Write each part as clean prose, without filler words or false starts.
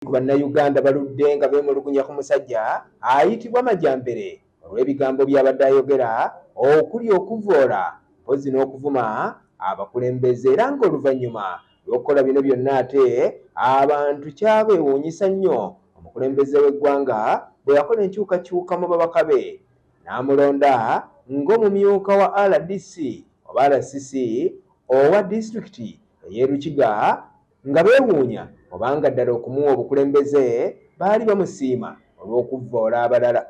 Ku Bannayuganda baludde nga beemulugunya ku musajja ayitibwa Majambere olw'ebigambo by'abadde ayogera okuli okuvvoola mpozzi n'okuvuma abakulembeze era ng'oluvannyuma lw'okukola bino byonna ate abantu kyabeewuunyisa nnyo omukulembeze w'eggwanga bwe yakola enkyukakyuka mu babaka be n'amulonda ng'omumyuka wa RDC oba RCC owa disitulikiti ey'e Rukiga nga beewuunya obanga ddala okumuwa obukulembeze baali bamusiima olw'okuvvoola abalala.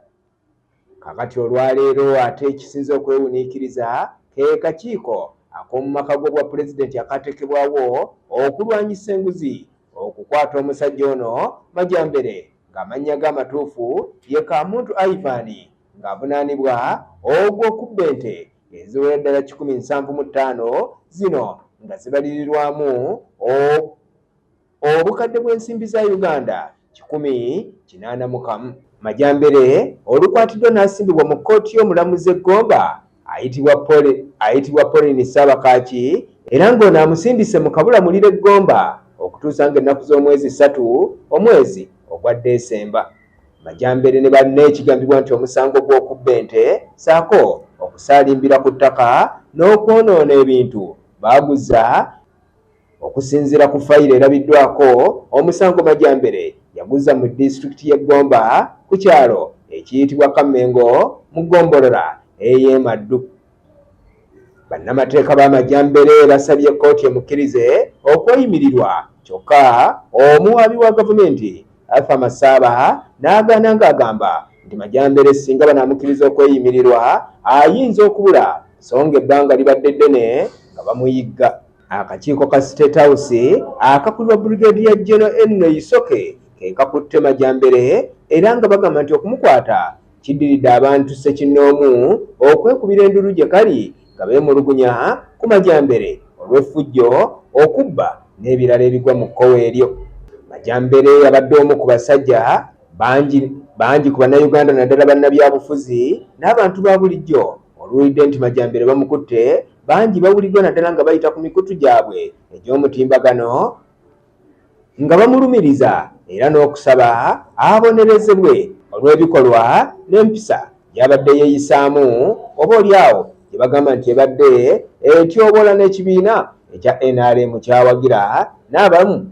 Kaakati olwaleero ate ekisinze okwewuniikiriza ke kakiiko ak'omu maka g'obwapulezidenti akaateekebwawo okulwanyisa enguzi okukwata omusajja ono Majambere ng'amannya ge amatuufu ye Kamuntu Ivan ng'avunaanibwa ogw'okubba ente eziwera ddala 175 zino nga zibalirirwamu obukadde bw'ensimbi za Uganda 181. Majambere olukwatiddwa n'asimbibwa mu kkooti y'omulamuzi e Gomba ayitibwa Pauline Ssaabakaaki era ng'ono amusindise mu kabulamuliro e Gomba okutuusa ng'ennaku z'omwezi 3 omwezi ogwa Desemba. Majambere ne banne kigambibwa nti omusango gw'okubba ente ssaako okusaalimbira ku ttaka n'okwonoona ebintu baaguza. Okusinziira ku fayiro erabiddwako, omusango Majambere yaguzza mu disitulikiti y'e Gomba ku kyalo ekiyitibwa Kammengo mu ggombolola ey'e Maddu. Bannamateeka ba Majambere basabye kkooti emukkirize okweyimirirwa kyokka omuwaabi wa gavumenti Arthur Masaaba n'agaana ng'agamba nti Majambere singa banaamukkiriza okweyimirirwa ayinza okubula so ng'ebbanga libadde ddene nga bamuyigga. Akakiiko ka State House akakulirwa Brigadier General Henry Isoke ke kakutte Majambere era nga bagamba nti okumukwata kiddiridde abantu ssekinnoomu okwekubira enduulu gye kali nga beemulugunya ku Majambere olw'effujjo, okubba n'ebirala ebigwa mu kkowe eryo. Majambere abadde omu ku basajja bangi bangi ku Bannayuganda naddala bannabyabufuzi n'abantu ba bulijjo oluwulidde nti Majambere bamukutte bangi bawuliddwa naddala nga bayita ku mikutu gyabwe egy'omutimbagano nga bamulumiriza era n'okusaba abonerezebwe olw'ebikolwa n'empisa gy'abadde yeeyisaamu oba oli awo gye bagamba nti ebadde etyoboola n'ekibiina ekya NRM ky'awagira n'abamu